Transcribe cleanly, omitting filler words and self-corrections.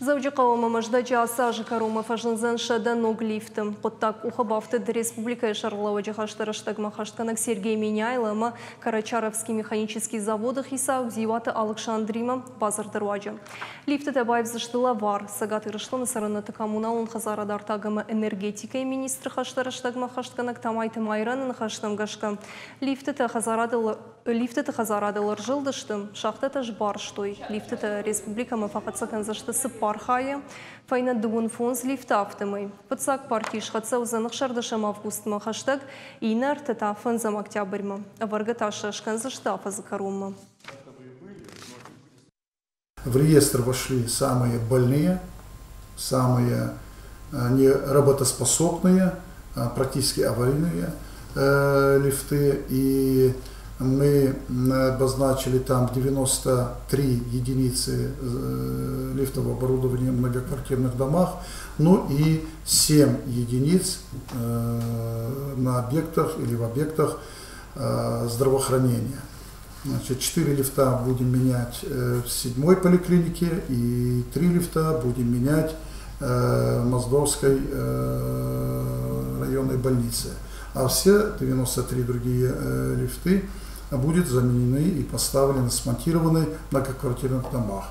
Дзӕуджыхъӕу ӕмӕ Мӕздӕджы ацы азы кӕронмӕ фӕзындзӕн 100 ног лифты. Хъуыддаг къухы бафтыд республикӕйы сӕргълӕууӕджы хӕсты рӕстӕгмӕ хӕстгӕнӕг Сергей Меняйло ӕмӕ Карачаровский механический заводы хицау Дзиуаты Алыксандримӕ бадзырды руаджы. Лифтытӕ баивдзысты лӕвар. Цӕгат Ирыстоны цӕрӕнуӕтты коммуналон хӕдзарады артаг ӕмӕ энергетикӕйы министры хӕсты рӕстӕгмӕ хӕстгӕнӕг Тамайты Майраны ныхӕстӕм гӕсгӕ, лифтытӕ хӕдзарадыл Лифтыты хӕдзарадыл ӕрзылдысты, шахтӕтӕ сбарстой. Лифтытӕ республикӕмӕ фӕхӕццӕ кӕндзысты цыппар хайы, фӕйнӕ 35 лифты афтӕмӕй. Фыццаг парти схӕццӕ уыдзӕн 16 августмӕ хӕстӕг, иннӕ ӕртӕ та фӕндзӕм октябрьмӕ. Ӕвӕргӕ та сӕ скӕндзысты афӕдзы кӕронмӕ. В реестр вошли самые больные, самые неработоспособные, практически аварийные лифты. И мы обозначили там 93 единицы лифтового оборудования в многоквартирных домах, ну и 7 единиц на объектах или в объектах здравоохранения. Значит, 4 лифта будем менять в седьмой поликлинике и 3 лифта будем менять в Моздокской районной больнице. А все 93 другие лифты будут заменены и поставлены, смонтированы в многоквартирных домах.